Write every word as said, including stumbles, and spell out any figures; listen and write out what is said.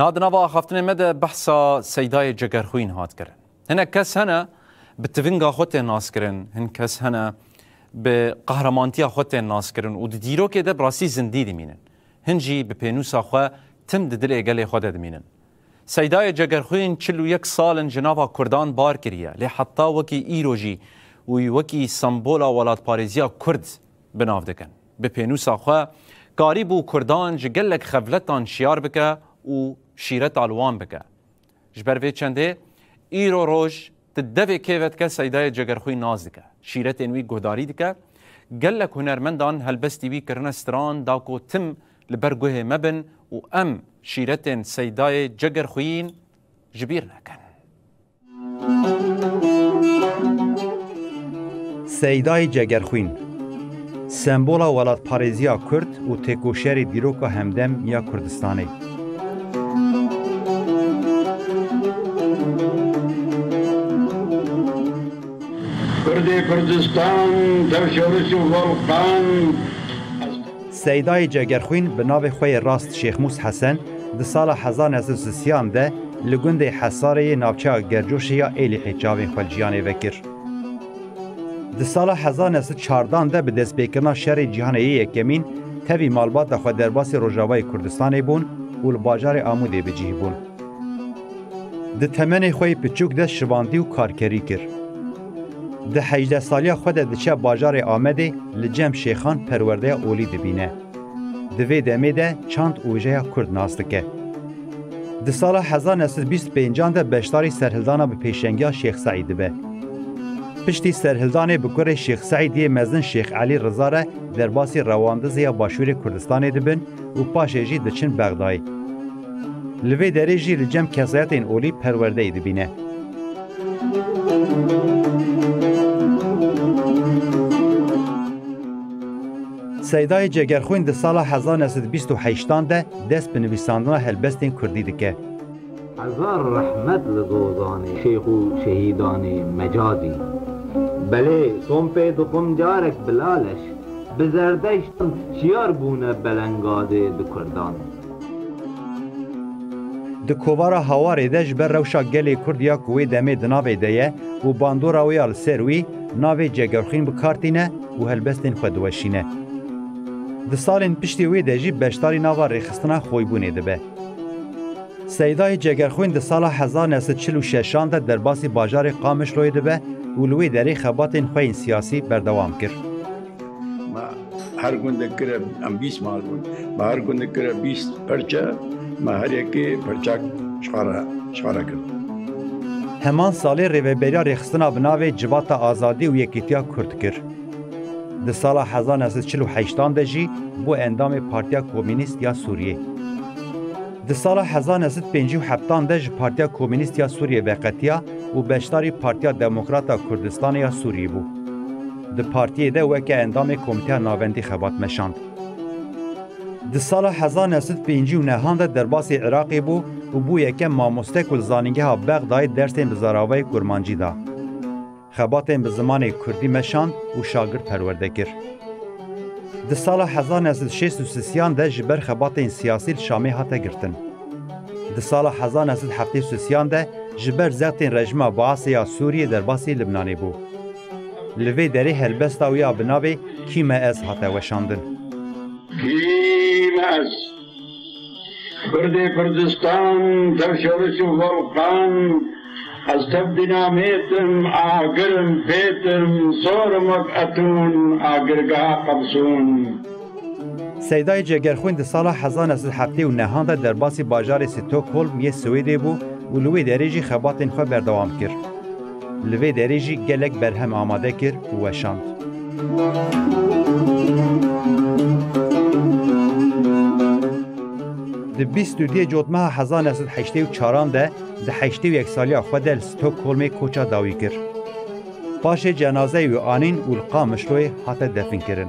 Niha di nava axaftinê me de behsa Seydayê Cegerxwîn hat kirin. Hinek kes hene bi tivinga xwe tên naskirin, hin kes hene bi qehremantiya xwe tên naskirin û di dîrokê de bi rastî zindî dimînin. Hin jî bi pênûsa xwe tim di dilê gelê xwe de dimînin. Seydayê Cegerxwîn çil û yek sal in ji nava Kurdan bar kiriye, lê heta wekî îro jî wî wekî sembola welatparêziya Kurd bi nav dikin. Bi pênûsa xwe karîbû Kurdan ji gelek xevletan şiyar bike û şîreta li wan bike. Ji ber vê çendê îro roj tu devê kê vedike Seydayê Cegerxwîn nas dike. Şîretên wî guhdarî dike. Gelek hunermendan helbestî wî kirine stran da ku tim li ber guhê me bin û em şîretên Seydayê Cegerxwîn ji bîr nekin. Seydayê Cegerxwîn, sembola welatparêziya Kurd û têkoşerê dîroka hemdem ya Kurdistanê. Kurdê Kurdistan, dev şoriş û volqan. Seydayê Cegerxwîn bi navê xwe yê rast Şêxmûs Hesen di sala hezar neh sed û sisiyan de li gundê Hesarê yê navçeya Gercoşê ya Êlihê çavên xwe li jiyanê vekir. Di sala hezar neh sed çardan de bi destpêkirina Şerê Cîhanê yê Yekemîn tevî malbata xwe derbasî Rojavayê Kurdistanê bûn û li bajarê Amûdê bi cih bûn. Di temenê xwe yê piçûk de şivandî û karkerî kir. Di hejdeh saliya xwe de diçe bajarê Amedê li cem şêxan perwerdeya olî dibîne. Di vê demê de çand û wêjeya Kurd nas dike. Di sala hezar neh sed bîst û pêncan de beşdarî serhildana bi pêşengiya Şêx Seîd dibe. Piştî serhildanê bi kurê Şêx Seîd yê mezin Şêx Elî Riza re derbasî rewandizê ya Başûrê Kurdistanê dibin û paşê jî diçin Bexdayê. Li vê derê jî li cem kesayetên olî perwerdeyê dibîne. Seydayê Cegerxwîn di sala hezar neh sed bîst û heştan de dest bi nivîsandina helbestên kurdî dike. Hezar rehmet li dozanê şêx û şehîdanê Mecadî. Belê, Sompê dixwim carek bila leş, bi Zerdeştan şiyar bûne belengadê di Kurdan. Di kovara Hawarê de ji ber rewşa gelê Kurd ya ku wê demê di navê de ye û bandora wê ya li ser wî, navê Cegerxwîn bi kar tîne û helbestên xwe diweşîne. Di salên piştî wê de jî beşdarî nava rêxistina Xoybûnê dibe. Seydayê Cegerxwîn di sala hezar neh sed çil û şeşan de derbasî bajarê Qamişloyê dibe û li wê derê xebatên xwe yên siyasî berdewam kir. Me her gundek kire, em bîst mal bûn. Me her gundek kire bîst perçe, me her yekê perçak ji xwe re, ji xwe re kir. Heman salê rêveberiya rêxistina bi navê Civata Azadî û Yekîtiya Kurd kir. Di sala hezar neh sed çil û heştan de jî bû endamê Partiya Komînîst ya Sûriyê. Di sala hezar neh sed pêncî û heftan de ji Partiya Komînîst ya Sûriyê veqetiya û beşdarî Partiya Demokrata Kurdistanê ya Sûriyê bû. Di partiyê de weke endamê Komîteya Navendî xebat meşand. Di sala hezar neh sed pêncî û nehan de derbasî Iraqê bû û bû yekem mamoste ku li Zanîngeha Bexdayê dersên bi zaravayê kurmancî da. Xebatên bi zimanê kurdî meşand û şagird perwerde kir. Di sala hezar neh sed şêst û sisiyan de ji ber xebatên siyasî li Şamê hate girtin. Di sala hezar neh sed heftê û sisiyan de ji ber zextên rejîma Baasê ya Sûriyê derbasî Libnanê bû. Li vê derê helbesta wî ya bi navê Kî me ez hate weşandin. Kî me ez? Kurdê Kurdistan, tev şoriş û volqan, ez tev dînamêt im, agir im, pêt im, zor im wek etûn, agirgeha qebsûn. Seydayê Cegerxwîn di sala hezar neh sed heftê û nehan de derbasî bajarê Stockholm yê Swêdê bû û li wê derê jî xebatên xwe berdewam kir. Li vê derê jî gelek berhem amade kir û weşand. Di bîst û duyê Cotmeha hezar neh sed heştê û çaran de di heştê û yek saliya xwe de li Stockholmê koça dawî kir. Paşê cenazeyê wî anîn û li Qamişloyê hate definkirin.